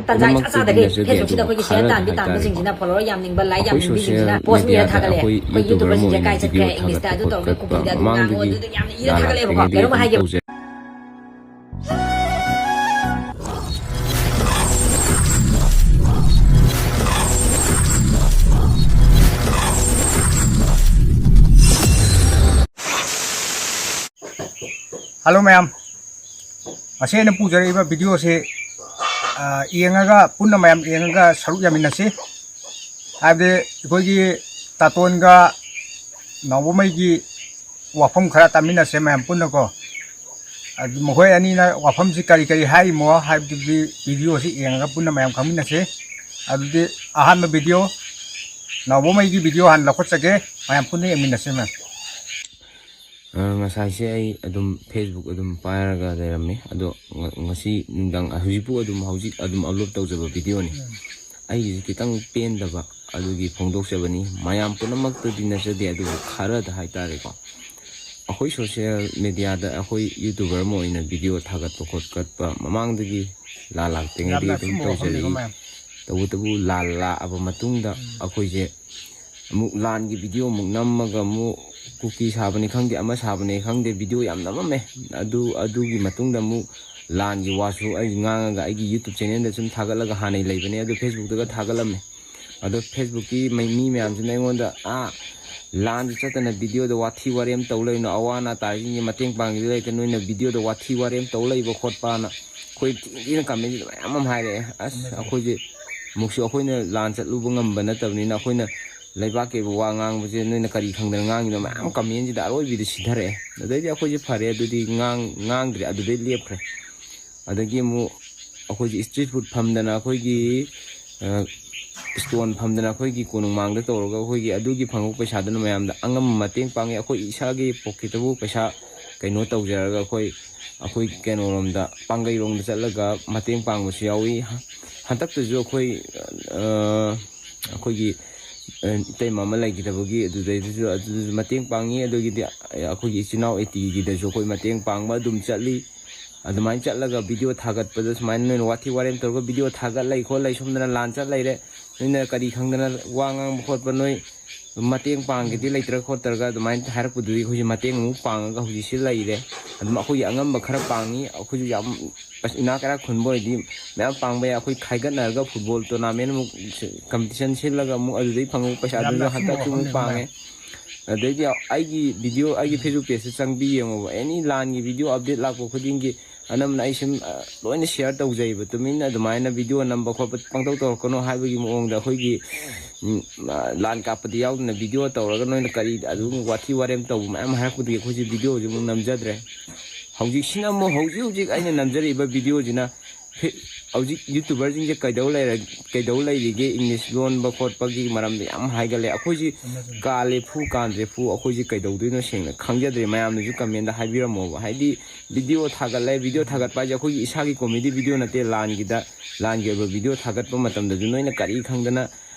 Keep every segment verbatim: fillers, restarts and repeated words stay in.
ꯇꯟꯖꯥ ꯏꯆꯥ ꯆꯥꯗꯒꯩ ꯐꯦꯁꯕꯨꯛꯁꯤꯗ ꯑꯩꯈꯣꯏꯒꯤ ꯁꯤꯌꯔ ꯇꯥꯟꯕꯤ ꯇꯥꯟꯕꯁꯤꯡꯁꯤꯅ ꯐꯣꯂꯣꯋꯔ ꯌꯥꯝꯅꯤꯡꯕ, ꯂꯥꯏꯛ ꯌꯥꯝꯅꯤꯡꯕꯤꯁꯤꯡꯁꯤꯅ ꯄꯣꯁ ꯃꯤꯔ ꯊꯥꯒꯠꯂꯛꯑꯦ꯫ ꯑꯩꯈꯣꯏ ꯌꯨꯇꯨꯕꯔꯁꯤꯡꯁꯦ ꯀꯥꯏ ꯆꯠꯈ꯭ꯔꯦ, ꯏꯪꯂꯤꯁꯇ ꯑꯗꯨ ꯇꯧꯔꯒ ꯀꯨꯀꯤꯗ ꯑꯗꯨ ꯉꯥꯡꯉꯣ, ꯑꯗꯨꯗ ꯌꯥꯝꯅ ꯏꯔ ꯊꯥꯒꯠꯂꯛꯑꯦꯕꯀꯣ꯫ ꯀꯩꯅꯣꯝ ꯍꯥꯏꯒꯦ꯫ ꯍꯜꯂꯣ ꯃꯌꯥꯝ, ꯉꯁꯤ ꯑꯩꯅ ꯄꯨꯖꯔꯛꯏꯕ ꯚꯤꯗꯤꯑꯣꯁꯤ, ꯑ, ꯌꯦꯡꯉꯒ, ꯄꯨꯟꯅ ꯃꯌꯥꯝ ꯌꯦꯡꯉꯒ ꯁꯔꯨꯛ ꯌꯥꯃꯤꯟꯅꯁꯤ꯫ ꯍꯥꯏꯕꯗꯤ ꯑꯩꯈꯣꯏꯒꯤ ꯇꯥꯇꯣꯟꯒ ꯅꯥꯎꯕꯃꯩꯒꯤ ꯋꯥꯐꯝ ꯈꯔ ꯇꯥꯃꯤꯟꯅꯁꯦ ꯃꯌꯥꯝ ꯄꯨꯟꯅꯀꯣ꯫ ꯑꯗꯨ ꯃꯈꯣꯏ ꯑꯅꯤꯅ ꯋꯥꯐꯝꯁꯤ ꯀꯔꯤ ꯀꯔꯤ ꯍꯥꯏꯔꯤꯃꯣ ꯍꯥꯏꯕꯗꯨꯗꯤ ꯚꯤꯗꯤꯑꯣꯁꯤ ꯌꯦꯡꯉꯒ ꯄꯨꯟꯅ ꯃꯌꯥꯝ ꯈꯪꯃꯤꯟꯅꯁꯤ꯫ ꯑꯗꯨꯗꯤ ꯑꯍꯥꯟꯕ ꯚꯤꯗꯤꯑꯣ, ꯅꯥꯎꯕꯃꯩꯒꯤ ꯚꯤꯗꯤꯑꯣ ꯍꯥꯟꯅ ꯂꯧꯈꯠꯆꯒꯦ, ꯃꯌꯥꯝ ꯄꯨꯟꯅ ꯌꯦꯡꯃꯤꯟꯅꯁꯦ ꯃꯌꯥꯝ꯫ ꯑ, ꯉꯁꯥꯏꯁꯦ ꯑꯩ ꯑꯗꯨꯝ ꯐꯦꯁꯕꯨꯛ ꯑꯗꯨꯝ ꯄꯥꯏꯔꯒ ꯂꯩꯔꯝꯃꯤ꯫ ꯑꯗꯣ ꯉ-, ꯉꯁꯤ ꯅꯨꯡꯗꯥꯡ, ꯍꯧꯖꯤꯛꯄꯨ ꯑꯗꯨꯝ, ꯍꯧꯖꯤꯛ ꯑꯗꯨꯝ ꯑꯞꯂꯣꯗ ꯇꯧꯖꯕ ꯚꯤꯗꯤꯑꯣꯅꯤ꯫ ꯎꯝ꯫ ꯑꯩꯒꯤꯁꯨ ꯈꯤꯇꯪ ꯄꯦꯟꯗꯕ ꯑꯗꯨꯒꯤ ꯐꯣꯡꯗꯣꯛꯆꯕꯅꯤ꯫ ꯃꯌꯥꯝ ꯄꯨꯝꯅꯃꯛꯇꯗꯤ ꯅꯠꯆꯗꯦ, ꯑꯗꯨꯕꯨ ꯈꯔꯗ ꯍꯥꯏꯇꯥꯔꯦꯀꯣ꯫ ꯑꯩꯈꯣꯏ ꯁꯣꯁꯤꯌꯦꯜ ꯃꯦꯗꯤꯌꯥꯗ ꯑꯩꯈꯣꯏ ꯌꯨꯇꯨꯕꯔ ꯑꯃ ꯑꯣꯏꯅ ꯚꯤꯗꯤꯑꯣ ꯊꯥꯒꯠꯄ ꯈꯣꯠꯀꯠꯄ ꯃꯃꯥꯡꯗꯒꯤ ꯂꯥꯜ ꯂꯥꯛꯇ꯭ꯔꯤꯉꯩꯗꯒꯤ ꯌꯥꯝꯅ ꯑꯗꯨꯝ ꯑꯆꯨꯝꯕ ꯋꯥꯐꯝꯅꯤꯀꯣ ꯇꯧꯖꯔꯛꯏ꯫ ꯃꯌꯥꯝ꯫ ꯇꯧꯕꯇꯕꯨ ꯂꯥꯜ ꯂꯥꯛꯑꯕ ꯃꯇꯨꯡꯗ ꯎꯝ꯫ ꯑꯩꯈꯣꯏꯁꯦ ꯑꯃꯨꯛ ꯂꯥꯟꯒꯤ ꯚꯤꯗꯤꯑꯣ ꯑꯃꯨꯛ ꯅꯝꯃꯒ ꯑꯃꯨꯛ ꯀꯨꯀꯤ ꯁꯥꯕꯅꯤ ꯈꯪꯗꯦ, ꯑꯃ ꯁꯥꯕꯅꯤ ꯈꯪꯗꯦ, ꯚꯤꯗꯤꯑꯣ ꯌꯥꯝ ꯅꯝꯃꯝꯃꯦ꯫ ꯑꯗꯨ, ꯑꯗꯨꯒꯤ ꯃꯇꯨꯡꯗ ꯑꯃꯨꯛ ꯂꯥꯟꯒꯤ ꯋꯥꯁꯨ ꯑꯩ ꯉꯥꯡꯉꯒ ꯑꯩꯒꯤ ꯌꯨꯇꯨꯕ ꯆꯦꯅꯦꯜꯗ ꯁꯨꯝ ꯊꯥꯒꯠꯂꯒ ꯍꯥꯟꯅꯩ ꯂꯩꯕꯅꯦ, ꯑꯗꯨ ꯐꯦꯁꯕꯨꯛꯇꯒ ꯊꯥꯒꯠꯂꯝꯃꯦ꯫ ꯑꯗꯣ ꯐꯦꯁꯕꯨꯛꯀꯤ ꯃꯩ-, ꯃꯤ ꯃꯌꯥꯝꯁꯤꯅ ꯑꯩꯉꯣꯟꯗ, "ꯑꯥ, ꯂꯥꯟꯗ ꯆꯠꯇꯅ ꯚꯤꯗꯤꯑꯣꯗ ꯋꯥꯊꯤ ꯋꯥꯔꯦꯝ ꯇꯧ ꯂꯩꯅꯣ, ꯑꯋꯥ ꯑꯅꯥ ꯇꯥꯔꯤꯁꯤꯡꯁꯦ ꯃꯇꯦꯡ ꯄꯥꯡꯒꯦꯗꯤ ꯂꯩꯇꯦ, ꯅꯣꯏꯅ ꯚꯤꯗꯤꯑꯣꯗ ꯋꯥꯊꯤ ꯋꯥꯔꯦꯝ ꯇꯧ ꯂꯩꯕ ꯈꯣꯠꯄꯅ" ꯑꯩꯈꯣꯏ ꯊꯤꯅ ꯊꯤꯅ ꯀꯃꯦꯟꯁꯤꯗ ꯃꯌꯥꯝ ꯑꯃ ꯍꯥꯏꯔꯛꯑꯦ꯫ ꯑꯁ, ꯑꯩꯈꯣꯏꯁꯦ ꯑꯃꯨꯛꯁꯨ ꯑꯩꯈꯣꯏꯅ ꯂꯥꯟ ꯆꯠꯂꯨꯕ ꯉꯝꯕ ꯅꯠꯇꯕꯅꯤꯅ ꯑꯩꯈꯣꯏꯅ ꯂꯩꯕꯥꯛꯀꯤ ꯑꯣꯏꯕ ꯋꯥ ꯉꯥꯡꯕꯁꯦ ꯅꯣꯏꯅ ꯀꯔꯤ ꯈꯪꯗꯅ ꯉꯥꯡꯉꯤꯅꯣ ꯃꯌꯥꯝ ꯀꯃꯦꯟꯁꯤꯗ ꯑꯔꯣꯏꯕꯤꯗ ꯁꯤꯊꯔꯛꯑꯦ꯫ ꯑꯗꯩꯗꯤ ꯑꯩꯈꯣꯏꯁꯦ ꯐꯔꯦ, ꯑꯗꯨꯗꯤ ꯉꯥꯡ-, ꯉꯥꯡꯗ꯭ꯔꯦ, ꯑꯗꯨꯗꯩ ꯂꯦꯞꯈ꯭ꯔꯦ꯫ ꯑꯗꯒꯤ ꯑꯃꯨꯛ ꯑꯩꯈꯣꯏꯁꯦ ꯏꯁꯇ꯭ꯔꯤꯠ ꯐꯨꯗ ꯐꯝꯗꯅ ꯑꯩꯈꯣꯏꯒꯤ, ꯑ, ꯏꯁꯇꯣꯟ ꯐꯝꯗꯅ ꯑꯩꯈꯣꯏꯒꯤ ꯀꯣꯅꯨꯡꯃꯥꯡꯗ ꯇꯧꯔꯒ ꯑꯩꯈꯣꯏꯒꯤ ꯑꯗꯨꯒꯤ ꯐꯪꯉꯛꯄ ꯄꯩꯁꯥꯗꯨꯅ ꯃꯌꯥꯝꯗ ꯑꯉꯝꯕ ꯃꯇꯦꯡ ꯄꯥꯡꯉꯤ꯫ ꯑꯩꯈꯣꯏ ꯏꯁꯥꯒꯤ ꯄꯣꯀꯦꯠꯇꯕꯨ ꯄꯩꯁꯥ ꯀꯩꯅꯣ ꯇꯧꯖꯔꯒ ꯑꯩꯈꯣꯏ, ꯑꯩꯈꯣꯏ ꯀꯩꯅꯣꯔꯣꯝꯗ, ꯄꯥꯡꯒꯩꯔꯣꯝꯗ ꯆꯠꯂꯒ ꯃꯇꯦꯡ ꯄꯥꯡꯕꯁꯨ ꯌꯥꯎꯏ꯫ ꯍ-, ꯍꯟꯗꯛꯇꯁꯨ ꯑꯩꯈꯣꯏ, ꯑ, ꯑꯩꯈꯣꯏꯒꯤ, ꯑ, ꯏꯇꯩꯃ ꯑꯃ ꯂꯩꯈꯤꯗꯕꯒꯤ ꯑꯗꯨꯗꯩꯗꯨꯁꯨ, ꯑꯗꯨꯗꯁꯨ ꯃꯇꯦꯡ ꯄꯥꯡꯉꯤ꯫ ꯑꯗꯨꯒꯤꯗꯤ ꯑꯩꯈꯣꯏꯒꯤ ꯏꯆꯤꯟ ꯏꯅꯥꯎ ꯑꯩꯠꯇꯤꯒꯤꯗꯁꯨ ꯑꯩꯈꯣꯏ ꯃꯇꯦꯡ ꯄꯥꯡꯕ ꯑꯗꯨꯝ ꯆꯠꯂꯤ꯫ ꯑꯗꯨꯃꯥꯏꯅ ꯆꯠꯂꯒ ꯚꯤꯗꯤꯑꯣ ꯊꯥꯒꯠꯄꯗ ꯁꯨꯃꯥꯏꯅ ꯅꯣꯏꯅ ꯋꯥꯊꯤ ꯋꯥꯔꯦꯝ ꯇꯧꯔꯒ ꯚꯤꯗꯤꯑꯣ ꯊꯥꯒꯠ ꯂꯩ ꯈꯣꯠ ꯂꯩ, ꯁꯣꯝꯗꯅ ꯂꯥꯟ ꯆꯠ ꯂꯩꯔꯦ, ꯅꯣꯏꯅ ꯀꯔꯤ ꯈꯪꯗꯅ ꯋꯥ ꯉꯥꯡꯕ ꯈꯣꯠꯄ, ꯅꯣꯏ ꯃꯇꯦꯡ ꯄꯥꯡꯒꯦꯗꯤ ꯂꯩꯇ꯭ꯔ ꯈꯣꯠꯇ꯭ꯔꯒ ꯑꯗꯨꯃꯥꯏꯅ ꯍꯥꯏꯔꯛꯄꯗꯨꯗꯤ ꯑꯩꯈꯣꯏꯁꯨ ꯃꯇꯦꯡ ꯑꯃꯨꯛ ꯄꯥꯡꯉꯒ ꯍꯧꯖꯤꯛꯁꯤ ꯂꯩꯔꯦ꯫ ꯑꯗꯨꯝ ꯑꯩꯈꯣꯏꯒꯤ ꯑꯉꯝꯕ ꯈꯔ ꯄꯥꯡꯉꯤ꯫ ꯑꯩꯈꯣꯏꯁꯨ ꯌꯥꯝ ꯄꯩꯁꯥ ꯏꯅꯥꯛ ꯀꯩꯔꯥꯛ ꯈꯨꯟꯕ ꯑꯣꯏꯔꯗꯤ ꯃꯌꯥꯝ ꯄꯥꯡꯕ ꯌꯥꯏ꯫ ꯑꯩꯈꯣꯏ ꯈꯥꯏꯒꯠꯅꯔꯒ ꯐꯨꯠꯕꯣꯜ ꯇꯣꯔꯅꯥꯃꯦꯟ ꯑꯃꯨꯛ ꯀꯝꯄꯤꯇꯤꯁꯟ ꯁꯤꯜꯂꯒ ꯑꯃꯨꯛ ꯑꯗꯨꯗꯩ ꯐꯪꯉꯛꯄ ꯄꯩꯁꯥꯗꯨꯁꯨ ꯍꯟꯗꯛꯁꯨ ꯑꯃꯨꯛ ꯄꯥꯡꯉꯦ꯫ ꯑꯗꯩꯗꯤ ꯑꯩꯒꯤ ꯚꯤꯗꯤꯑꯣ, ꯑꯩꯒꯤ ꯐꯦꯁꯕꯨꯛ ꯄꯦꯖꯇ ꯆꯪꯕꯤ ꯌꯦꯡꯉꯣꯕ, ꯑꯦꯅꯤ ꯂꯥꯟꯒꯤ ꯚꯤꯗꯤꯑꯣ ꯑꯞꯗꯦꯠ ꯂꯥꯛꯄ ꯈꯨꯗꯤꯡꯒꯤ ꯑꯅꯝꯕꯅ ꯑꯩ ꯁꯨꯝ, ꯑ, ꯂꯣꯏꯅ ꯁꯤꯌꯔ ꯇꯧꯖꯩꯕ꯫ ꯇꯨꯃꯤꯟꯅ ꯑꯗꯨꯃꯥꯏꯅ ꯚꯤꯗꯤꯑꯣ ꯅꯝꯕ ꯈꯣꯠꯄ ꯄꯪꯇꯧ ꯇꯧꯔꯛꯀꯅꯣ ꯍꯥꯏꯕꯒꯤ ꯃꯑꯣꯡꯗ ꯑꯩꯈꯣꯏꯒꯤ, ꯎꯝ, ꯑ, ꯂꯥꯟ ꯀꯥꯞꯄꯗꯤ ꯌꯥꯎꯗꯅ ꯚꯤꯗꯤꯑꯣ ꯇꯧꯔꯒ ꯅꯣꯏꯅ ꯀꯔꯤ ꯑꯗꯨꯝ ꯋꯥꯊꯤ ꯋꯥꯔꯦꯝ ꯇꯧꯕ ꯃꯌꯥꯝ ꯍꯥꯏꯔꯛꯄꯗꯒꯤ ꯑꯩꯈꯣꯏꯁꯦ ꯚꯤꯗꯤꯑꯣꯁꯦ ꯑꯃꯨꯛ ꯅꯝꯖꯗ꯭ꯔꯦ꯫ ꯍꯧꯖꯤꯛꯁꯤꯅ ꯑꯃꯨꯛ, ꯍꯧꯖꯤꯛ ꯍꯧꯖꯤꯛ ꯑꯩꯅ ꯅꯝꯖꯔꯤꯕ ꯚꯤꯗꯤꯑꯣꯁꯤꯅ ꯐꯦ-, ꯍꯧꯖꯤꯛ ꯌꯨꯇꯨꯕꯔꯁꯤꯡꯁꯦ ꯀꯩꯗꯧ ꯂꯩꯔ-, ꯀꯩꯗꯧ ꯂꯩꯔꯤꯒꯦ, ꯏꯪꯂꯤꯁ ꯂꯣꯟꯕ ꯈꯣꯠꯄꯒꯤ ꯃꯔꯝꯗ ꯌꯥꯝ ꯍꯥꯏꯒꯠꯂꯦ꯫ ꯑꯩꯈꯣꯏꯁꯤ ꯀꯥꯜꯂꯦ ꯐꯨ ꯀꯥꯟꯗ꯭ꯔꯦ ꯐꯨ, ꯑꯩꯈꯣꯏꯁꯤ ꯀꯩꯗꯧꯗꯣꯏꯅꯣ ꯁꯦꯡꯅ ꯈꯪꯖꯗ꯭ꯔꯦ꯫ ꯃꯌꯥꯝꯅꯁꯨ ꯀꯃꯦꯟꯗ ꯍꯥꯏꯕꯤꯔꯝꯃꯣꯕ, ꯍꯥꯏꯗꯤ ꯚꯤꯗꯤꯑꯣ ꯊꯥꯒꯠꯂꯦ, ꯚꯤꯗꯤꯑꯣ ꯊꯥꯒꯠꯄ ꯍꯥꯏꯁꯦ ꯑꯩꯈꯣꯏꯒꯤ ꯏꯁꯥꯒꯤ ꯀꯣꯃꯦꯗꯤ ꯚꯤꯗꯤꯑꯣ ꯅꯠꯇꯦ, ꯂꯥꯟꯒꯤꯗ, ꯂꯥꯟꯒꯤ ꯑꯣꯏꯕ ꯚꯤꯗꯤꯑꯣ ꯊꯥꯒꯠꯄ ꯃꯇꯝꯗꯁꯨ ꯅꯣꯏꯅ ꯀꯔꯤ ꯈꯪꯗꯅ,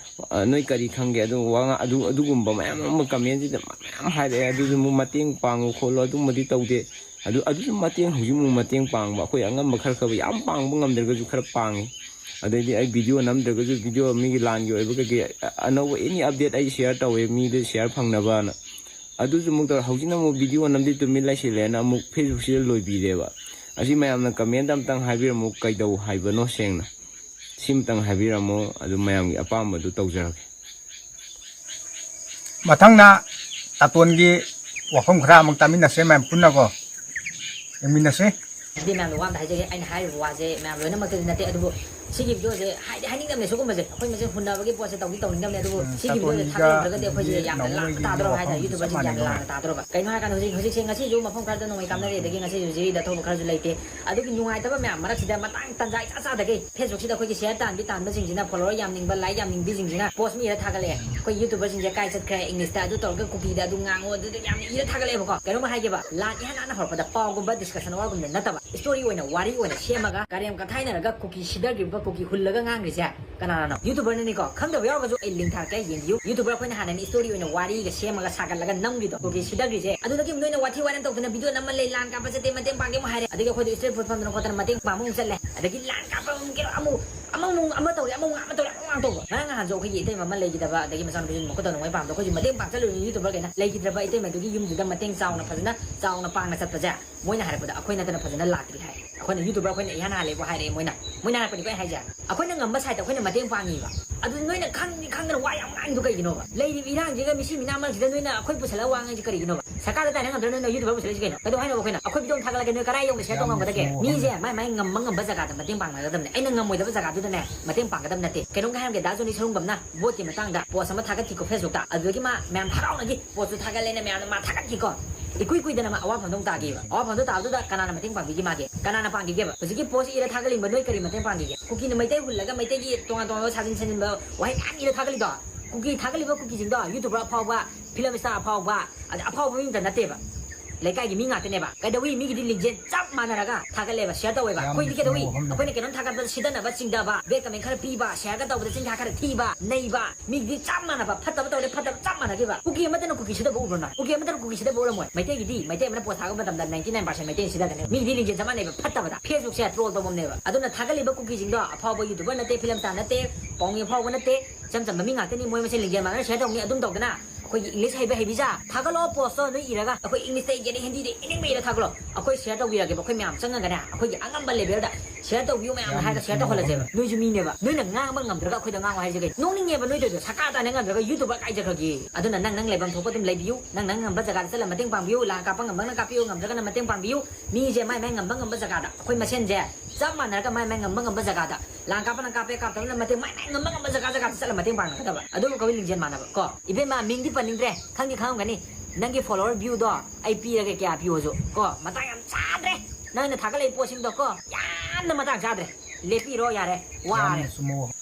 ꯑ, ꯅꯣꯏ ꯀꯔꯤ ꯈꯪꯒꯦ? ꯑꯗꯨ ꯋꯥ ꯉꯥ-, ꯑꯗꯨ, ꯑꯗꯨꯒꯨꯝꯕ ꯃꯌꯥꯝ ꯑꯃ ꯀꯃꯦꯟꯁꯤꯗ ꯃꯌꯥꯝ ꯍꯥꯏꯔꯛꯑꯦ꯫ ꯑꯗꯨꯁꯨ ꯑꯃꯨꯛ ꯃꯇꯦꯡ ꯄꯥꯡꯉꯨ ꯈꯣꯠꯂꯨ, ꯑꯗꯨꯝꯕꯗꯤ ꯇꯧꯗꯦ꯫ ꯑꯗꯨ, ꯑꯗꯨꯁꯨ ꯃꯇꯦꯡ, ꯍꯧꯖꯤꯛ ꯑꯃꯨꯛ ꯃꯇꯦꯡ ꯄꯥꯡꯕ, ꯑꯩꯈꯣꯏ ꯑꯉꯝꯕ ꯈꯔ ꯈꯔ, ꯌꯥꯝ ꯄꯥꯡꯕ ꯉꯝꯗ꯭ꯔꯒꯁꯨ ꯈꯔ ꯄꯥꯡꯉꯤ꯫ ꯑꯗꯩꯗꯤ ꯑꯩ ꯚꯤꯗꯤꯑꯣ ꯅꯝꯗ꯭ꯔꯒꯁꯨ ꯚꯤꯗꯤꯑꯣ ꯃꯤꯒꯤ ꯂꯥꯟꯒꯤ ꯑꯣꯏꯕ ꯀꯩꯀꯩ ꯑ-, ꯑꯅꯧꯕ ꯑꯦꯅꯤ ꯑꯞꯗꯦꯠ ꯑꯩ ꯁꯤꯌꯔ ꯇꯧꯋꯦ, ꯃꯤꯗ ꯁꯤꯌꯥꯔ ꯐꯪꯅꯕꯅ꯫ ꯑꯗꯨꯁꯨ ꯑꯃꯨꯛ ꯇꯧꯔꯦ꯫ ꯍꯧꯖꯤꯛꯅ ꯑꯃꯨꯛ ꯚꯤꯗꯤꯑꯣ ꯅꯝꯗꯤ ꯇꯨꯃꯤꯟ ꯂꯩꯁꯤꯜꯂꯦꯅ ꯑꯃꯨꯛ ꯐꯦꯁꯕꯨꯛꯁꯤꯗ ꯂꯣꯏꯕꯤꯔꯦꯕ꯫ ꯑꯁꯤ ꯃꯌꯥꯝꯅ ꯀꯃꯦꯟꯗ ꯑꯝꯇꯪ ꯍꯥꯏꯕꯤꯔꯝꯃꯨ, ꯀꯩꯗꯧ ꯍꯥꯏꯕꯅꯣ ꯁꯦꯡꯅ꯫ ꯁꯤꯃꯇꯪ ꯍꯥꯏꯕꯤꯔꯝꯃꯣ, ꯑꯗꯨ ꯃꯌꯥꯝꯒꯤ ꯑꯄꯥꯝꯕꯗꯨ ꯇꯧꯖꯔꯒꯦ꯫ ꯃꯊꯪꯅ ꯇꯥꯇꯣꯟꯒꯤ ꯋꯥꯐꯝ ꯈꯔ ꯑꯃꯨꯛ ꯇꯥꯃꯤꯟꯅꯁꯦ ꯃꯌꯥꯝ ꯄꯨꯟꯅꯀꯣ꯫ ꯌꯦꯡꯃꯤꯟꯅꯁꯦ꯫ ꯑꯗꯨꯗꯤ ꯃꯌꯥꯝꯗ ꯋꯥ ꯑꯝꯇ ꯍꯥꯏꯖꯒꯦ, ꯑꯩꯅ ꯍꯥꯏꯔꯤꯕ ꯋꯥꯁꯦ ꯃꯌꯥꯝ ꯂꯣꯏꯅꯃꯛꯇꯗꯤ ꯅꯠꯇꯦ, ꯑꯗꯨꯕꯨ ꯁꯤꯒꯤ ꯚꯤꯗꯤꯑꯣꯁꯦ ꯍꯥꯏꯗꯤ ꯍꯥꯏꯅꯤꯡꯗꯕꯅꯦ ꯁꯤꯒꯨꯝꯕꯁꯦ꯫ ꯑꯩꯈꯣꯏ ꯃꯁꯦꯟ ꯍꯨꯟꯅꯕꯒꯤ ꯄꯣꯠꯁꯦ ꯇꯧꯗꯤ ꯇꯧꯅꯤꯡꯗꯕꯅꯦ, ꯑꯗꯨꯕꯨ ꯎꯝ, ꯁꯤꯒꯤ ꯚꯤꯗꯤꯑꯣꯁꯦ ꯇꯥꯇꯣꯟꯒ ꯊꯥꯒꯠꯂꯝꯗ꯭ꯔꯒꯗꯤ ꯑꯩꯈꯣꯏꯁꯦ ꯍꯧꯖꯤꯛꯀꯤ ꯌꯥꯝꯅ ꯅꯥꯎꯕꯣꯏꯒꯤ ꯂꯥꯟꯅ ꯇꯥꯗꯧꯔꯕ ꯍꯥꯏꯇꯥꯔꯦ, ꯋꯥꯐꯝꯗꯨ ꯆꯞ ꯌꯨꯇꯨꯕꯔꯁꯤꯡꯁꯦ ꯌꯥꯝꯅ ꯃꯥꯟꯅꯩꯅꯦ꯫ ꯂꯥꯟꯅ ꯇꯥꯗꯧꯔꯕ꯫ ꯀꯩꯅꯣ ꯍꯥꯏꯔꯀꯥꯟꯗ ꯍꯧꯖꯤꯛ, ꯍꯧꯖꯤꯛꯁꯦ ꯉꯁꯤꯁꯨ ꯃꯐꯝ ꯈꯔꯗ ꯅꯣꯡꯃꯩ ꯀꯥꯞꯅꯔꯤ, ꯑꯗꯒꯤ ꯉꯁꯤꯁꯨ ꯖꯤꯔꯤꯗ ꯊꯣꯛꯄ ꯈꯔꯁꯨ ꯂꯩꯇꯦ꯫ ꯑꯗꯨꯒꯤ ꯅꯨꯡꯉꯥꯏꯇꯕ ꯃꯌꯥꯝ ꯃꯔꯛꯁꯤꯗ ꯃꯇꯥꯡ ꯇꯟꯖꯥ ꯏꯆꯥ ꯆꯥꯗꯒꯩ ꯐꯦꯁꯕꯨꯛꯁꯤꯗ ꯑꯩꯈꯣꯏꯒꯤ ꯁꯤꯌꯔ ꯇꯥꯟꯕꯤ ꯇꯥꯟꯕꯁꯤꯡꯁꯤꯅ, ꯐꯣꯂꯣꯋꯔ ꯌꯥꯝꯅꯤꯡꯕ, ꯂꯥꯏꯛ ꯌꯥꯝꯅꯤꯡꯕꯤꯁꯤꯡꯁꯤꯅ ꯄꯣꯁ ꯑꯃ ꯏꯔ ꯊꯥꯒꯠꯂꯛꯑꯦ, "ꯑꯩꯈꯣꯏ ꯌꯨꯇꯨꯕꯔꯁꯤꯡꯁꯦ ꯀꯥꯏ ꯆꯠꯈ꯭ꯔꯦ? ꯏꯪꯂꯤꯁꯇ ꯑꯗꯨ ꯇꯧꯔꯒ ꯀꯨꯀꯤꯗ ꯑꯗꯨ ꯉꯥꯡꯉꯣ", ꯑꯗꯨꯗ ꯌꯥꯝꯅ ꯏꯔ ꯊꯥꯒꯠꯂꯛꯑꯦꯕꯀꯣ꯫ ꯀꯩꯅꯣꯝ ꯍꯥꯏꯒꯦꯕ, ꯂꯥꯟ ꯏꯍꯥꯟ ꯍꯥꯟꯅ ꯍꯧꯔꯛꯄꯗ ꯄꯥꯎꯒꯨꯝꯕ ꯗꯤꯁꯀꯁꯟ ꯑꯋꯥꯔꯒꯨꯝꯕꯗ ꯅꯠꯇꯕ, ꯏꯁꯇꯣꯔꯤ ꯑꯣꯏꯅ, ꯋꯥꯔꯤ ꯑꯣꯏꯅ ꯁꯦꯝꯃꯒ ꯀꯔꯦꯝ ꯀꯊꯥꯏꯅꯔꯒ ꯀꯨꯀꯤ ꯁꯤꯗꯈ꯭ꯔꯤꯕ ꯀꯨꯀꯤ ꯍꯨꯜꯂꯒ ꯉꯥꯡꯈ꯭ꯔꯤꯁꯦ ꯀꯅꯥꯅꯣ? YouTuberꯅꯅꯤꯀꯣ꯫ ꯈꯪꯗꯕ ꯌꯥꯎꯔꯒꯁꯨ ꯑꯩ link ꯊꯥꯔꯛꯀꯦ, ꯌꯦꯡꯕꯤꯌꯨ꯫ YouTuber ꯑꯩꯈꯣꯏꯅ ꯍꯥꯟꯅꯅꯤ story ꯑꯣꯏꯅ ꯋꯥꯔꯤꯒ ꯁꯦꯝꯃꯒ ꯁꯥꯒꯠꯂꯒ ꯅꯝꯈ꯭ꯔꯤꯗꯣ, ꯀꯨꯀꯤ ꯁꯤꯗꯈ꯭ꯔꯤꯁꯦ꯫ ꯑꯗꯨꯗꯒꯤ ꯅꯣꯏꯅ ꯋꯥꯊꯤ ꯋꯥꯔꯦꯝ ꯇꯧꯗꯅ video ꯅꯝꯃ ꯂꯩ, ꯂꯥꯟ ꯀꯥꯞꯄ ꯆꯠꯇꯦ, ꯃꯇꯦꯡ ꯄꯥꯡꯒꯦ ꯑꯃꯨꯛ ꯍꯥꯏꯔꯦ, ꯑꯗꯒꯤ ꯑꯩꯈꯣꯏꯗ street food ꯐꯝꯗꯅ ꯈꯣꯠꯇꯅ ꯃꯇꯦꯡ ꯄꯥꯡꯕ ꯑꯃꯨꯛ ꯆꯠꯂꯦ, ꯑꯗꯒꯤ ꯂꯥꯟ ꯀꯥꯞꯄ ꯑꯃꯨꯛ ꯀꯩꯅꯣ ꯑꯃꯨꯛ ꯑꯃꯃꯨꯛ ꯑꯃ ꯇꯧꯔꯦ, ꯑꯃꯃꯨꯛ ꯑꯃ ꯇꯧꯔꯦ, ꯑꯃꯃꯨꯛ ꯇꯧꯕ꯫ ꯉꯔꯥꯡ ꯅꯍꯥꯟꯁꯨ ꯑꯩꯈꯣꯏꯒꯤ ꯏꯇꯩꯃ ꯑꯃ ꯂꯩꯈꯤꯗꯕ, ꯑꯗꯒꯤ ꯃꯆꯥꯅꯨꯄꯤꯁꯨ ꯃꯈꯨꯠ ꯇꯧꯅꯉꯥꯏ ꯄꯥꯝꯗ ꯑꯩꯈꯣꯏꯁꯨ ꯃꯇꯦꯡ ꯄꯥꯡ ꯆꯠꯂꯨꯔꯤꯅꯤ꯫ YouTuberꯈꯩꯅ ꯂꯩꯈꯤꯗ꯭ꯔꯕ ꯏꯇꯩꯃꯗꯨꯒꯤ ꯌꯨꯝꯗꯨꯗ ꯃꯇꯦꯡ ꯆꯥꯎꯅ ꯐꯖꯅ ꯆꯥꯎꯅ ꯄꯥꯡꯅ ꯆꯠꯄꯁꯦ ꯃꯣꯏꯅ ꯍꯥꯏꯔꯛꯄꯗ ꯑꯩꯈꯣꯏ ꯅꯠꯇꯅ ꯐꯖꯅ ꯂꯥꯛꯇ꯭ꯔꯤ ꯍꯥꯏ꯫ ꯑꯩꯈꯣꯏꯅ YouTuber ꯑꯩꯈꯣꯏꯅ ꯏꯍꯥꯟ ꯍꯥꯜꯂꯦꯕꯨ ꯍꯥꯏꯔꯛꯑꯦ ꯃꯣꯏꯅ꯫ ꯃꯣꯏꯅ ꯍꯥꯏꯔꯛꯄꯅꯤꯀꯣ ꯑꯩ ꯍꯥꯏꯁꯦ꯫ ꯑꯩꯈꯣꯏꯅ ꯉꯝꯕ sideꯇ ꯑꯩꯈꯣꯏꯅ ꯃꯇꯦꯡ ꯄꯥꯡꯉꯤꯕ꯫ ꯑꯗꯨ ꯅꯣꯏꯅ ꯈꯪꯗꯤ ꯈꯪꯗꯅ ꯋꯥ ꯌꯥꯝ ꯉꯥꯡꯉꯤꯗꯣ ꯀꯩꯒꯤꯅꯣꯕ? ꯂꯩꯔꯤꯕ ꯏꯔꯥꯡꯁꯤꯒ ꯃꯤꯁꯤ ꯃꯤꯅꯥ ꯃꯔꯛꯁꯤꯗ ꯅꯣꯏꯅ ꯑꯩꯈꯣꯏ ꯄꯨꯁꯜꯂꯒ ꯋꯥ ꯉꯥꯡꯉꯤꯁꯤ ꯀꯔꯤꯒꯤꯅꯣꯕ? ꯁꯔꯀꯥꯔꯗ ꯇꯥꯏꯅ ꯉꯝꯗ꯭ꯔ ꯅꯣꯏꯅ YouTuber ꯄꯨꯁꯜꯂꯛꯏꯁꯤ ꯀꯩꯅꯣ? ꯀꯩꯗꯧ ꯍꯥꯏꯅꯣ ꯑꯩꯈꯣꯏꯅ? ꯑꯩꯈꯣꯏ video ꯑꯃ ꯊꯥꯒꯠꯂꯒ ꯅꯣꯏ ꯀꯔꯥꯏ ꯌꯧꯅ share ꯇꯧ ꯉꯝꯒꯗꯒꯦ? ꯃꯤꯁꯦ ꯃꯥꯏ ꯃꯥꯏ ꯉꯝꯕ ꯉꯝꯕ ꯖꯒꯥꯗ ꯃꯇꯦꯡ ꯄꯥꯡꯅꯒꯗꯕꯅꯦ꯫ ꯑꯩꯅ ꯉꯝꯃꯣꯏꯗꯕ ꯖꯒꯥꯗꯨꯗꯅꯦ ꯃꯇꯦꯡ ꯄꯥꯡꯒꯗꯕ ꯅꯠꯇꯦ꯫ ꯀꯩꯅꯣꯝꯒ ꯍꯥꯏꯔꯝꯒꯦ, ꯗꯥ ꯖꯣꯅꯤ ꯁꯔꯨꯡꯕꯝꯅ voteꯀꯤ ꯃꯇꯥꯡꯗ post ꯑꯃ ꯊꯥꯒꯠꯈꯤꯀꯣ Facebookꯇ꯫ ꯑꯗꯨꯗꯒꯤ ꯃꯥ ꯃꯌꯥꯝ ꯍꯔꯥꯎꯅꯈꯤ, postꯇꯨ ꯊꯥꯒꯠꯂꯦꯅ ꯃꯌꯥꯝꯅ ꯃꯥ ꯊꯥꯒꯠꯈꯤꯀꯣ꯫ ꯏꯀꯨꯏ ꯀꯨꯏꯗꯅ ꯃꯥ ꯑꯋꯥꯐꯝꯗ ꯑꯃꯨꯛ ꯇꯥꯈꯤꯕ꯫ ꯑꯋꯥꯐꯝꯗ ꯇꯥꯕꯗꯨꯗ ꯀꯅꯥꯅ ꯃꯇꯦꯡ ꯄꯥꯡꯕꯤꯒꯦ ꯃꯥꯒꯤ? ꯀꯅꯥꯅ ꯄꯥꯡꯈꯤꯒꯦꯕ? ꯍꯧꯖꯤꯛꯀꯤ post ꯏꯔ ꯊꯥꯒꯠꯂꯤꯕ ꯅꯣꯏ ꯀꯔꯤ ꯃꯇꯦꯡ ꯄꯥꯡꯈꯤꯒꯦ? ꯀꯨꯀꯤꯅ ꯃꯩꯇꯩ ꯍꯨꯜꯂꯒ ꯃꯩꯇꯩꯒꯤ ꯇꯣꯉꯥꯟ ꯇꯣꯉꯥꯟꯕ ꯁꯥꯖꯤꯟ ꯁꯥꯖꯤꯟꯕ ꯋꯥꯍꯩ ꯃꯌꯥꯝ ꯏꯔ ꯊꯥꯒꯠꯂꯤꯗꯣ꯫ ꯀꯨꯀꯤ ꯊꯥꯒꯠꯂꯤꯕ ꯀꯨꯀꯤꯁꯤꯡꯗꯣ YouTuber ꯑꯐꯥꯎꯕ, film star ꯑꯐꯥꯎꯕ, ꯑꯗ ꯑꯐꯥꯎꯕ ꯃꯤ ꯑꯝꯇ ꯅꯠꯇꯦꯕ꯫ ꯂꯩꯀꯥꯏꯒꯤ ꯃꯤ ꯉꯥꯛꯇꯅꯦꯕ꯫ ꯀꯩꯗꯧꯏ? ꯃꯤꯒꯤꯗꯤ ꯂꯤꯡꯖꯦꯜ ꯆꯞ ꯃꯥꯟꯅꯔꯒ ꯊꯥꯒꯠꯂꯦꯕ, share ꯇꯧꯋꯦꯕ꯫ ꯑꯩꯈꯣꯏꯗꯤ ꯀꯩꯗꯧꯏ? ꯑꯩꯈꯣꯏꯅ ꯀꯩꯅꯣꯝ ꯊꯥꯒꯠꯄꯗ ꯁꯤꯗꯅꯕ, ꯆꯤꯡꯗꯕ, bad comment ꯈꯔ ꯄꯤꯕ, shareꯒ ꯇꯧꯕꯗ ꯆꯤꯟꯖꯥꯛ ꯈꯔ ꯊꯤꯕ, ꯅꯩꯕ, ꯃꯤꯒꯤꯗꯤ ꯆꯞ ꯃꯥꯟꯅꯕ꯫ ꯐꯠꯇꯕ ꯇꯧꯔꯦ, ꯐꯠꯇꯕ ꯆꯞ ꯃꯥꯟꯅꯈꯤꯕ꯫ ꯀꯨꯀꯤ ꯑꯃꯠꯇꯅ ꯀꯨꯀꯤ ꯁꯤꯗꯕ ꯎꯕ꯭ꯔꯣ ꯅꯪ? ꯀꯨꯀꯤ ꯑꯃꯠꯇꯅ ꯀꯨꯀꯤ ꯁꯤꯗꯕ ꯎꯔꯝꯃꯣꯏ꯫ ꯃꯩꯇꯩꯒꯤꯗꯤ, ꯃꯩꯇꯩ ꯑꯃꯅ post ꯊꯥꯒꯠꯄ ꯃꯇꯝꯗ ninety nine percent ꯃꯩꯇꯩꯅ ꯁꯤꯗꯒꯅꯤ꯫ ꯃꯤꯒꯤꯗꯤ ꯂꯤꯡꯖꯦꯜ ꯆꯞ ꯃꯥꯟꯅꯩꯕ ꯐꯠꯇꯕꯗ꯫ Facebookꯁꯦ troll ꯇꯧꯐꯝꯅꯦꯕ꯫ ꯑꯗꯨꯅ ꯊꯥꯒꯠꯂꯤꯕ ꯀꯨꯀꯤꯁꯤꯡꯗꯣ ꯑꯐꯥꯎꯕ YouTuber ꯅꯠꯇꯦ, film star ꯅꯠꯇꯦ, ꯄꯥꯎꯃꯤ ꯑꯐꯥꯎꯕ ꯅꯠꯇꯦ, ꯏꯆꯝ ꯆꯝꯕ ꯃꯤ ꯉꯥꯛꯇꯅꯤ꯫ ꯃꯣꯏ ꯃꯁꯦꯟ ꯂꯤꯡꯖꯦꯜ ꯃꯥꯟꯅꯅ share ꯇꯧꯅꯤ, ꯑꯗꯨꯝ ꯇꯧꯗꯅ꯫ ꯑꯩꯈꯣꯏꯒꯤ English ꯍꯩꯕ ꯍꯩꯕꯤꯖꯥ ꯊꯥꯒꯠꯂꯣ, postꯇꯣ ꯅꯣꯏ ꯏꯔꯒ꯫ ꯑꯩꯈꯣꯏ Englishꯇ ꯏꯒꯦꯔꯥ ꯍꯤꯟꯗꯤꯗ ꯏꯅꯤꯡꯕ ꯏꯔ ꯊꯥꯒꯠꯂꯣ꯫ ꯑꯩꯈꯣꯏ share ꯇꯧꯕꯤꯔꯒꯦꯕ꯫ ꯑꯩꯈꯣꯏ ꯃꯌꯥꯝ ꯆꯪꯉꯒꯅꯦ, ꯑꯩꯈꯣꯏꯒꯤ ꯑꯉꯝꯕ levelꯗ share ꯇꯧꯕꯤꯌꯨ ꯃꯌꯥꯝꯅ ꯍꯥꯏꯔꯒ share ꯇꯧꯍꯜꯂꯁꯦꯕ꯫ ꯅꯣꯏꯁꯨ ꯃꯤꯅꯦꯕ꯫ ꯅꯣꯏꯅ ꯉꯥꯡꯕ ꯉꯝꯗ꯭ꯔꯒ ꯑꯩꯈꯣꯏꯗ ꯉꯥꯡꯉꯣ ꯍꯥꯏꯁꯦ ꯀꯩ? ꯅꯣꯛꯅꯤꯡꯉꯦꯕ ꯅꯣꯏ ꯇꯧꯔꯤꯗꯣ꯫ ꯁꯔꯀꯥꯔ ꯇꯥꯅ ꯉꯝꯗ꯭ꯔꯒ YouTuber ꯀꯥꯏꯖꯈ꯭ꯔꯒꯦ꯫ ꯑꯗꯨꯅ ꯅꯪ ꯅꯪ ꯂꯩꯐꯝ ꯊꯣꯛꯄ ꯑꯗꯨꯝ ꯂꯩꯕꯤꯌꯨ꯫ ꯅꯪ ꯅꯪ ꯉꯝꯕ ꯖꯒꯥꯗ ꯆꯠꯂ ꯃꯇꯦꯡ ꯄꯥꯡꯕꯤꯌꯨ꯫ ꯂꯥꯟ ꯀꯥꯞꯄ ꯉꯝꯕꯅ ꯀꯥꯞꯄꯤꯌꯨ, ꯉꯝꯗ꯭ꯔꯒꯅ ꯃꯇꯦꯡ ꯄꯥꯡꯕꯤꯌꯨ꯫ ꯃꯤꯁꯦ ꯃꯥꯏ ꯃꯥꯏ ꯉꯝꯕ ꯉꯝꯕ ꯖꯒꯥꯗ, ꯑꯩꯈꯣꯏ ꯃꯁꯦꯟꯁꯦ ꯆꯞ ꯃꯥꯟꯅꯔꯒ ꯃꯥꯏ ꯃꯥꯏ ꯉꯝꯕ ꯉꯝꯕ ꯖꯒꯥꯗ, ꯂꯥꯟ ꯀꯥꯞꯄꯅ ꯀꯥꯞꯄꯦ, ꯀꯥꯞꯇꯕꯅ ꯃꯇꯦꯡ, ꯃꯥꯏ ꯃꯥꯏ ꯉꯝꯕ ꯉꯝꯕ ꯖꯒꯥ ꯖꯒꯥꯗ ꯆꯠꯂ ꯃꯇꯦꯡ ꯄꯥꯡꯅꯒꯗꯕ꯫ ꯑꯗꯨꯒ ꯀꯧꯏ ꯂꯤꯡꯖꯦꯜ ꯃꯥꯟꯅꯕ ꯀꯣ꯫ ꯏꯕꯦꯝꯃ, ꯃꯤꯡꯗꯤ ꯄꯟꯅꯤꯡꯗ꯭ꯔꯦ, ꯈꯪꯗꯤ ꯈꯪꯉꯝꯒꯅꯤ꯫ ꯅꯪꯒꯤ follower viewꯗꯣ ꯑꯩ ꯄꯤꯔꯒꯦ, ꯀꯌꯥ ꯄꯤꯌꯣꯁꯨ ꯀꯣ꯫ ꯃꯇꯥꯡ ꯌꯥꯝ ꯆꯥꯗ꯭ꯔꯦ ꯅꯪꯅ ꯊꯥꯒꯠꯂꯛꯏ ꯄꯣꯠꯁꯤꯡꯗꯣ ꯀꯣ, ꯌꯥꯝꯅ ꯃꯇꯥꯡ ꯆꯥꯗ꯭ꯔꯦ꯫ ꯂꯦꯞꯄꯤꯔꯣ ꯌꯥꯔꯦ, ꯋꯥꯔꯦ꯫ ꯌꯥꯝꯅ ꯆꯨꯝꯕ ꯋꯥꯐꯝ꯫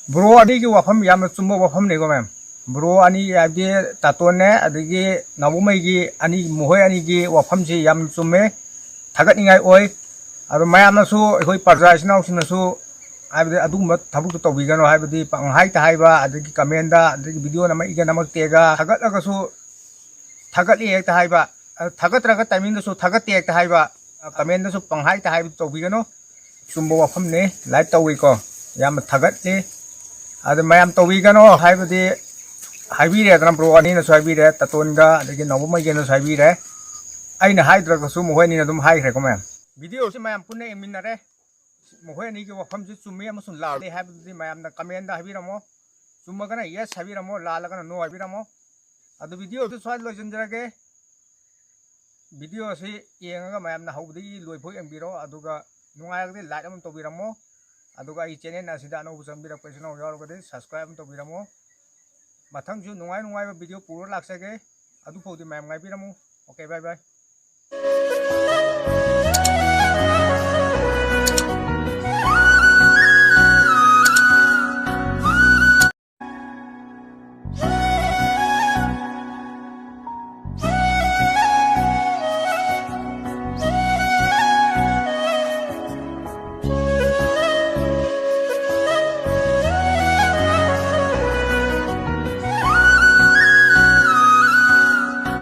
Bro ꯑꯅꯤꯒꯤ ꯋꯥꯐꯝ ꯌꯥꯝꯅ ꯆꯨꯝꯕ ꯋꯥꯐꯝꯅꯤꯀꯣ ꯃꯦꯝ꯫ Bro ꯑꯅꯤ ꯍꯥꯏꯕꯗꯤ ꯇꯥꯇꯣꯟꯅꯦ, ꯑꯗꯒꯤ ꯅꯥꯎꯕꯣꯃꯩꯒꯤ ꯑꯅꯤ, ꯃꯈꯣꯏ ꯑꯅꯤꯒꯤ ꯋꯥꯐꯝꯁꯤ ꯌꯥꯝ ꯆꯨꯝꯃꯦ, ꯊꯥꯒꯠꯅꯤꯡꯉꯥꯏ ꯑꯣꯏ꯫ ꯑꯗꯣ ꯃꯌꯥꯝꯅꯁꯨ, ꯑꯩꯈꯣꯏ ꯄ꯭ꯔꯖꯥ ꯏꯆꯤꯟ ꯏꯅꯥꯎꯁꯤꯡꯅꯁꯨ ꯍꯥꯏꯕꯗꯤ ꯑꯗꯨꯒꯨꯝꯕ ꯊꯕꯛꯇꯣ ꯇꯧꯕꯤꯒꯅꯣ꯫ ꯍꯥꯏꯕꯗꯤ ꯄꯪꯍꯥꯏꯇ ꯍꯥꯏꯕ, ꯑꯗꯒꯤ ꯀꯃꯦꯟꯗ, ꯑꯗꯒꯤ ꯚꯤꯗꯤꯑꯣ ꯅꯝꯃꯛꯏꯒ ꯅꯝꯃꯛꯇꯦꯒ, ꯊꯥꯒꯠꯂꯒꯁꯨ ꯊꯥꯒꯠꯂꯤ ꯍꯦꯛꯇ ꯍꯥꯏꯕ, ꯑ, ꯊꯥꯒꯠꯇ꯭ꯔꯒ ꯇꯥꯏꯃꯤꯡꯗꯁꯨ ꯊꯥꯒꯠꯇꯦ ꯍꯦꯛꯇ ꯍꯥꯏꯕ, ꯑ, ꯀꯃꯦꯟꯗꯁꯨ ꯄꯪꯍꯥꯏꯇ ꯍꯥꯏꯕꯗꯨ ꯇꯧꯕꯤꯒꯅꯨ꯫ ꯆꯨꯝꯕ ꯋꯥꯐꯝꯅꯤ, ꯂꯥꯏꯚ ꯇꯧꯏꯀꯣ, ꯌꯥꯝꯅ ꯊꯥꯒꯠꯂꯤ꯫ ꯑꯗꯨ ꯃꯌꯥꯝ ꯇꯧꯕꯤꯒꯅꯣ ꯍꯥꯏꯕꯗꯤ ꯍꯥꯏꯕꯤꯔꯦꯗꯅ, ꯕ꯭ꯔꯣ ꯑꯅꯤꯅꯁꯨ ꯍꯥꯏꯕꯤꯔꯦ, ꯇꯇꯣꯟꯒ ꯑꯗꯒꯤ ꯅꯥꯎꯕꯝ ꯃꯩꯒꯦꯅꯁꯨ ꯍꯥꯏꯕꯤꯔꯦ꯫ ꯑꯩꯅ ꯍꯥꯏꯗ꯭ꯔꯒꯁꯨ ꯃꯈꯣꯏ ꯑꯅꯤꯅ ꯑꯗꯨꯝ ꯍꯥꯏꯈ꯭ꯔꯦꯀꯣ ꯃꯌꯥꯝ꯫ ꯚꯤꯗꯤꯑꯣꯁꯤ ꯃꯌꯥꯝ ꯄꯨꯟꯅ ꯌꯦꯡꯃꯤꯟꯅꯔꯦ꯫ ꯃꯈꯣꯏ ꯑꯅꯤꯒꯤ ꯋꯥꯐꯝꯁꯤ ꯆꯨꯝꯃꯤ ꯑꯃꯁꯨꯡ ꯂꯥꯜꯂꯤ ꯍꯥꯏꯕꯗꯨꯗꯤ ꯃꯌꯥꯝꯅ ꯀꯃꯦꯟꯗ ꯍꯥꯏꯕꯤꯔꯝꯃꯣ꯫ ꯆꯨꯝꯃꯒꯅ ꯌꯦꯁ ꯍꯥꯏꯕꯤꯔꯝꯃꯣ, ꯂꯥꯜꯂꯒꯅ ꯅꯣ ꯍꯥꯏꯕꯤꯔꯝꯃꯣ꯫ ꯑꯗꯨ ꯚꯤꯗꯤꯑꯣꯁꯤ ꯁ꯭ꯋꯥꯏꯗ ꯂꯣꯏꯁꯤꯟꯖꯔꯒꯦ꯫ ꯚꯤꯗꯤꯑꯣ ꯑꯁꯤ ꯌꯦꯡꯉꯒ ꯃꯌꯥꯝꯅ ꯍꯧꯕꯗꯒꯤ ꯂꯣꯏꯐꯥꯎ ꯌꯦꯡꯕꯤꯔꯣ, ꯑꯗꯨꯒ ꯅꯨꯡꯉꯥꯏꯔꯒꯗꯤ ꯂꯥꯏꯛ ꯑꯃ ꯇꯧꯕꯤꯔꯝꯃꯣ, ꯑꯗꯨꯒ ꯑꯩ ꯆꯦꯅꯦꯜ ꯑꯁꯤꯗ ꯑꯅꯧꯕ ꯆꯪꯕꯤꯔꯛꯄ ꯏꯆꯤꯟ ꯏꯅꯥꯎ ꯌꯥꯎꯔꯒꯗꯤ ꯁꯕꯁꯀ꯭ꯔꯥꯏꯕ ꯑꯃ ꯇꯧꯕꯤꯔꯝꯃꯣ꯫ ꯃꯊꯪꯁꯨ ꯅꯨꯡꯉꯥꯏ ꯅꯨꯡꯉꯥꯏꯕ ꯚꯤꯗꯤꯑꯣ ꯄꯨꯔ ꯂꯥꯛꯆꯒꯦ꯫ ꯑꯗꯨꯐꯥꯎꯗꯤ ꯃꯌꯥꯝ ꯉꯥꯏꯕꯤꯔꯝꯃꯨ꯫ ꯑꯣꯀꯦ, ꯕꯥꯏ ꯕꯥꯏ꯫